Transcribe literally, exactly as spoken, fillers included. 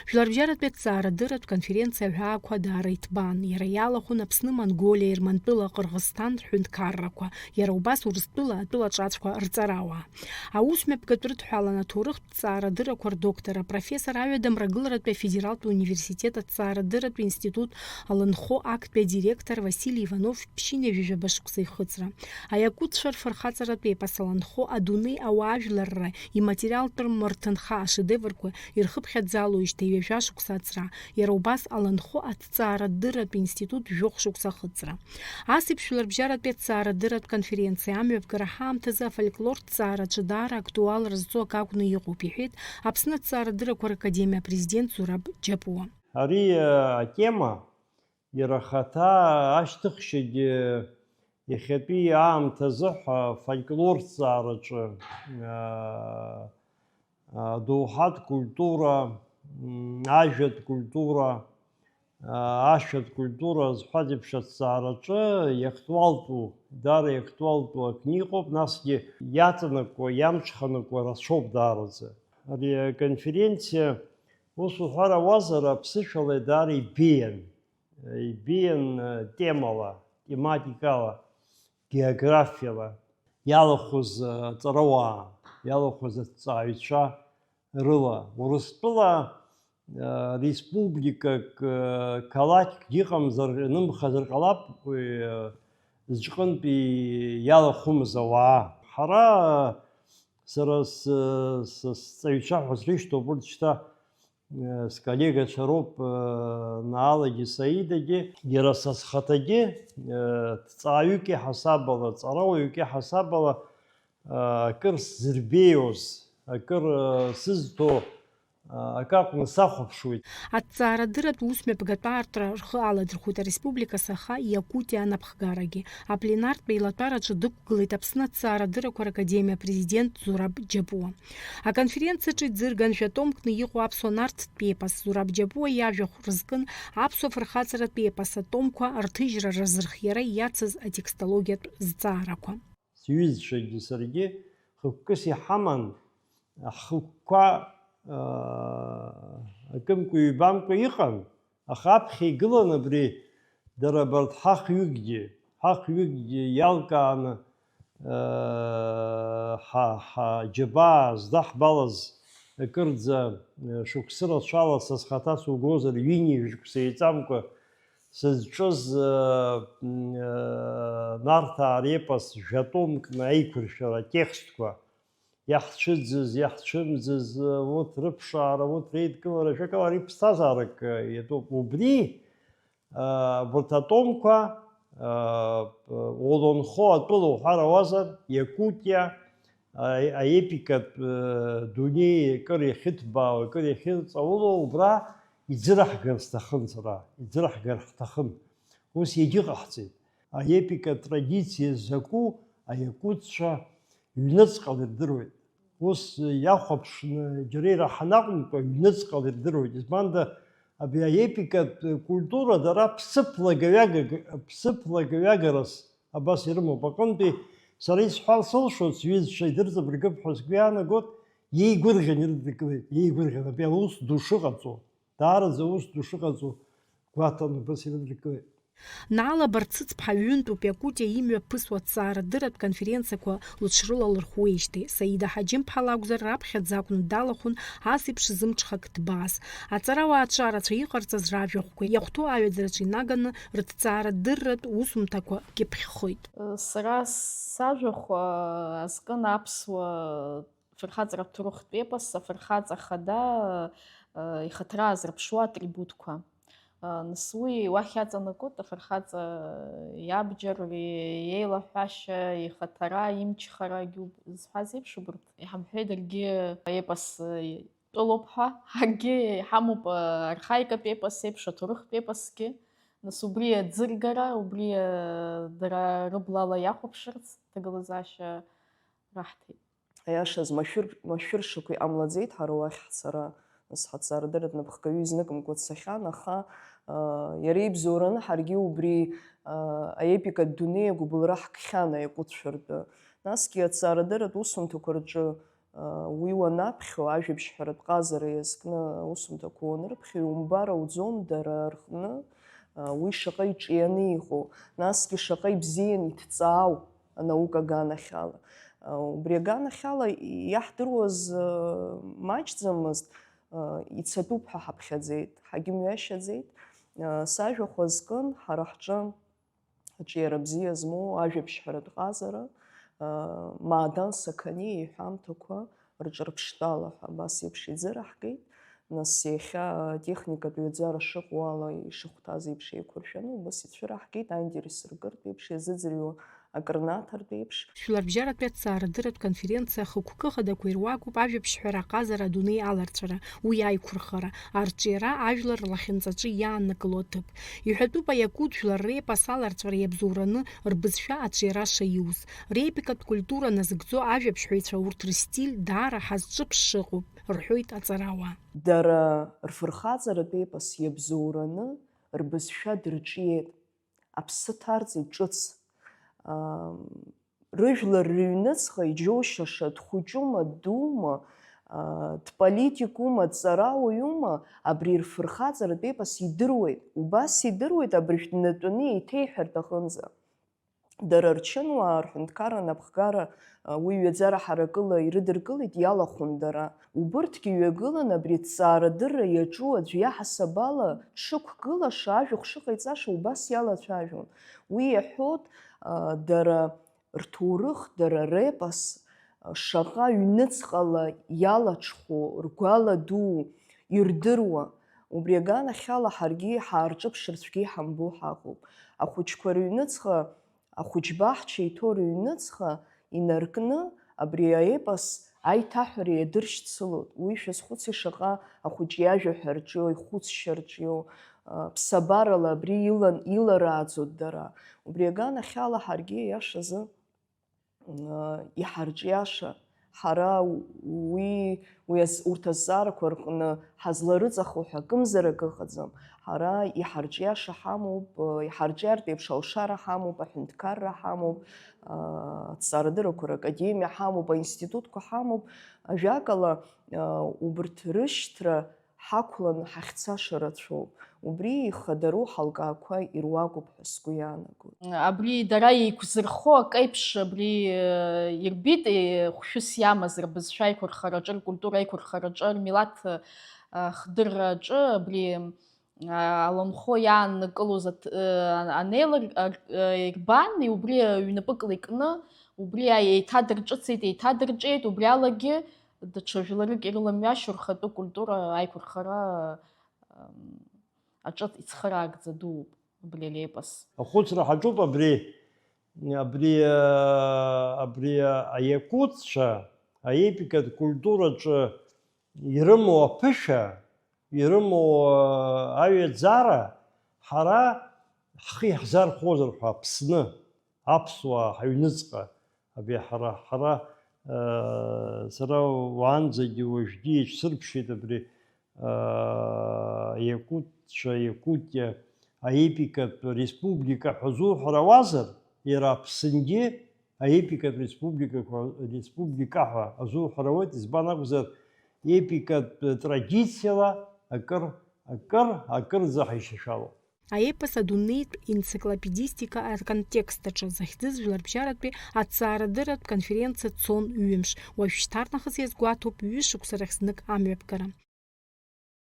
Жәларбжьаратәи аҭҵаарадырратә конференциа аҳәаақәа даара иҭбаан, иара иалахәын Аԥсны, Монголиа, Ермантәыла, Ҟырғызсҭан рҳәынҭқаррақәа, иара убас Урыстәыла атәыла ҿацәқәа рҵарауаа. Аусмҩаԥгатә рыдҳәалан аҭоурыхтә ҭҵаарадыррақәа рдоктор, апрофессор, аҩадамрагыларатәи афедералтә университет аҭҵаарадырратә институт аланхо актәи адиректор Василий Иванов ԥшьынҩажәижәаба шықәса ихыҵра. Аиакутцәа рфырхаҵаратә епос аланхо адунеи ауаажәларра иматериалтә рҭынха ашедеврқәа ирхыԥхьаӡалоижьҭеи ҩажәа шықәса аҵра, иара убас аланхо аҭҵаарадырратә институт жәохә шықәса ахыҵра. Ас еиԥш жәларбжьаратәи аҭҵаарадырратә конференциа амҩаԥгара ҳаамҭазы афольклортә ҭҵаараҿы даара актуалра зҵоу акы акәны иҟоуп, иҳәеит Аԥсны аҭҵаарадыррақәа ракадемиа апрезидент Зураб Џьапуа. Ари, э, атема иара ахаҭа ашьҭыхшьагьы иахьатәи аамҭазы ҳәа фольклортә ҭҵаараҿы, э, э, адоуҳатә культура, м, ажәатә культура, ашәатә культура азҳәаз еиԥш аҭҵаараҿы иактуалтәу, даара иактуалтәу акгьы ыҟоуп, насгьы иаҵанакуа, иамҽханакуа рацәоуп даараӡа. Ари аконференциа, ус уҳәар ауазар, аԥсышәала даара ибеиан, ибеиан темала, тематикала, географиала, иалахәыз аҵарауаа, иалахәыз аҭҵааҩцәа рыла. Урыстәыла республикак, қалақьк иҟамзар, нымхазар ҟалап, уи зҿҟынтәи иалахәымыз ауаа. Ҳара, сара с-, с-, сҵаҩцәа ҳәа срышьҭоуп урҭ шьҭа, сколлегацәа роуп, Наалагьы Саидагьы, иара са схаҭагьы, ҭҵааҩык иҳасабала, ҵарауаҩык иҳасабала, акыр сзырбеиоз, акыр сызҭо, акы акәны сахәаԥшуеит. Аҭҵаарадырратә усмҩаԥгатә аартра рхы аладырхәит ареспублика саха Иакутиа анапхгарагьы. Апленартә еилатәараҿы дықәгылеит Аԥсны аҭҵаарадыррақәа ракадемиа апрезидент Зураб Џьапуа. Аконференциаҿы иӡырган жәа-томкны иҟоу аԥсуа нарҭтә епос Зураб Џьапуа иажәахә рызкын аԥсуа фырхаҵаратә епос атомқәа рҭыжьра рзырхиара иацыз атекстологиатә зҵаарақәа. Сҩызцәагьы саргьы хықәкыс иҳаман, ҳхықәкқәа, аа, акымкәа-ҩбамкәа иҟан, аха аԥхьа игылан абри дара абарҭ ҳахҩыкгьы, ҳахҩыкгьы иалкааны, аа, ҳа, ҳаџьабаа здаҳбалаз акырӡа, шықәсы рацәала са схаҭа сугозар, ҩынҩажәа шықәса еиҵамкәа сызҿыз, Нарҭаа репос жәа-томкны аиқәыршәара атекстқәа, иаҳцәыӡыз, иаҳцәымӡыз, урҭ рыԥшаара, урҭ реидкылара, ажәакала, ари ԥсҭазаарак иатәуп. Убри, урҭ атомқәа, Олонхо атәыла уҳәар ауазар, Иакутиа, аепикатә дунеи акыр иахьыҭбаау, акыр иахьырҵаулоу, убра иӡыраҳгар сҭахын сара, иӡыраҳгар ҳҭахын. Ус иагьыҟаҳҵеит. Аепика традициа закәу аиакутцәа ҩныҵҟала ирдыруеит. Ус иахәаԥшны џьара ираҳаны акәымкәа, ҩныҵҟала ирдыруеит. Избанда, абри аепикатә культура дара ԥсыԥлагаҩага-, ԥсыԥлагаҩагарас абас ирымоуп. Аҟынтәи сара исҳәар сылшоит, сҩызцәа идырҵабыргып ҳәа сгәы иаанагоит, иеигәырӷьан ирыдыркылеит, иеигәырӷьан, абри аус ду шыҟаҵо, даараӡа аус ду шыҟаҵо гәаҭан убас ирыдыркылеит. Наала Барцыц-ԥҳа ҩынтәуп Иакутиа имҩаԥысуа аҭҵаарадырратә конференциақәа лыҽрылалырхуеижьҭеи. Саида Ҳаџьым-ԥҳа лакәзар, раԥхьаӡа акәны далахәын ас еиԥш зымҽхак ҭбааз. Аҵарауаа аҿарацәа иҟарҵаз ражәахәқәа иахәҭоу аҩаӡараҿы инаганы рыҭҵаарадырратә усумҭақәа кьыԥхьхоит. Сара сажәахә, а, азкын аԥсуа фырхаҵаратә ҭоурыхтә епос, афырхаҵа хада, э, ихаҭара азырԥшуа атрибутқәа. Э, нас уи уахь иаҵанакуеит афырхаҵа иабџьар, иеилаҳәашьа, ихаҭара, имчхара, зҳәаз еиԥш, убырҭ иҳамҳәеит, даргьы аепос, э, тәылоуп ҳәа, ҳаргьы иҳамоуп, э, архаикатә епос еиԥш, аҭоурыхтә епосгьы. Нас убри аӡыргара, убри, э, дара рыблала иахәаԥшырц аҭагылазаашьа раҳҭеит. Аиашаз, машәыр-, машәыршақә иҟамлаӡеит ҳара уахь ҳцара. Нас ҳаҭҵаарадырратә напхгаҩы изныкымкәа дцахьан, аха, аа, иара ибзоураны ҳаргьы убри, аа, аепикатә дунеи агәыбылра ҳкхьан аиакәыцәа ртәы. Насгьы аҭҵаарадырратә усумҭақәа рҿы Уи уанаԥхьо, ажәабжьҳәаратә ҟазара иазкны аусумҭақәа уанрыԥхьо, иумбар ауӡом дара рҟны уи шаҟа иҿианы иҟоу, насгьы шаҟа ибзиан иҭҵаау анаука аганахьала. Убри аганахьала иаҳдыруаз маҷӡамызт, ицатәуп ҳәа ҳаԥхьаӡеит, ҳагьымҩашьаӡеит. Сажәахә азкын ҳара ҳҿы аҿиара бзиа змоу ажәабжьҳәаратә ҟазара, Маадан Сақаниа иҳәамҭақәа рҿырԥштәала ҳәа абас еиԥш иӡыраҳгеит. Нас иахьа атехникатә ҩаӡара шыҟоу ала ишыхәҭаз еиԥш еиқәыршәаны убас ицәыраҳгеит, аинтерес ркыртә еиԥш иазыӡырҩуа акрынаҭартә еиԥш. Жәларбжьаратәи аҭҵаарадырратә конференциа ахықәкы хадақәа ируакуп ажәабжьҳәара аҟазара адунеи аларҵәара, уи аиқәырхара, арҿиара ажәлар рлахьынҵаҿы иааннакыло аҭыԥ. Иҳәатәуп аиакут жәлар репос аларҵәара иабзоураны рбызшәа аҿиара шаиуз. Реепикатә культура назыгӡо ажәабжьҳәаҩцәа урҭ рстиль даара ҳазҿыԥшшыҟоуп, рҳәоит аҵарауаа. Дара рфырхаҵаратә епос иабзоураны рбызшәа дырҿиеит. Аԥсы ҭарҵеит ҿыц. Ам, рыжәлар рыҩныҵҟа иџьоушьаша дхәыҷума, дума, а, дполитикума, дҵарауаҩума, абри рфырхаҵаратә епос идыруеит. Убас идыруеит абыржә днатәаны еиҭеиҳәартә аҟынӡа. Дара рчынуаа рҳәынҭқарра анапхгара, а, уи ҩаӡара ҳаракыла ирыдыркылеит, иалахәын дара. Убырҭгьы ҩагылан абри аҭҵаарадырра иаҿу аӡә иаҳасаб ала дшықәгылаша, ажәахә шыҟаиҵаша убас иалацәажәон. Уи иаҳәоит, а, дара рҭоурых, дара репос, а, шаҟа ҩныҵҟала иалаҽхәо, ргәала дуу ирдыруа. Убри аганахьала ҳаргьы ҳаарҿыԥшырцәгьы иҳамбо ҳаҟоуп. Ахәыҷқәа рыҩныҵҟа, ахәыҷбаҳча иҭоу рыҩныҵҟа инаркны абри аепос аиҭаҳәара иадыршьцылоит. Уи шәазхәыци шаҟа ахәыҷ иажәа ҳәа рҿио, ихәыцшьа рҿио, а, ԥсабарала абри илан, иларааӡоит дара. Убри аганахьала ҳаргьы иашазы, а, иҳарҿиаша, ҳара уи, уи аз-, урҭ азҵаарақәа рҟны ҳазларыҵахо ҳәа акымзарак ыҟаӡам. Ҳара иҳарҿиаша ҳамоуп, а, иҳарҿиартә еиԥш алшара ҳамоуп, аҳәынҭқарра ҳамоуп, а, аҭҵаарадыррақәа ракадемиа ҳамоуп, аинститутқәа ҳамоуп. Ажәакала, а, убырҭ рышьҭра ҳақәланы ҳахьцаша рацәоуп. Убри ихадароу ҳалкаақәа ируакуп ҳәа сгәы иаанагоит. Абри дара еиқәзырхо акы еиԥш абри, э, ирбеит, э, хәшәыс иамаз рбызшәа аиқәырхараҿы, ркультура аиқәырхараҿы, рмилаҭ, э, хдырраҿы абри, э, аланхо иааннакылоз аҭ-, э, анеилыр-, ар-, э, ирбан, убри ҩнапыкла икны, убри еиҭадырҿыцит, еиҭадырҿиеит, убри алагьы даҽа жәларык ирыламҩашьо рхатәы культура аиқәырхара, ам, аҿы ицхыраагӡа дууп абри алепос. Ахәыцра ҳаҿуп абри, абри, а, абри аиакутцәа аепикатә культураҿы ирымоу аԥышәа, ирымоу, а, аҩаӡара ҳара ҳхы иаҳзархозар ҳәа Аԥсны. Аԥсуаа ҳаҩныҵҟа, абри ҳара, ҳара, э, сара уаанӡагьы уажәгьы еиҿсырԥшит абри, э, иакутцәа, Иакутиа аепикатә республика ҳәа азуҳәарауазар, иара Аԥсынгьы аепикатә республикақәа, республика ҳәа азуҳәарауеит, избан акәзар, епикатә традициала акыр, акыр, акырӡа ҳаишьашәалоуп. Аепос адунеитә енциклопедистика аконтекст аҿы захьӡыз жәларбжьаратәи аҭҵаарадырратә конференциа цон ҩымш, уажәшьҭарнахыс иазгәаҭоуп ҩышықәса рахь знык амҩаԥгара.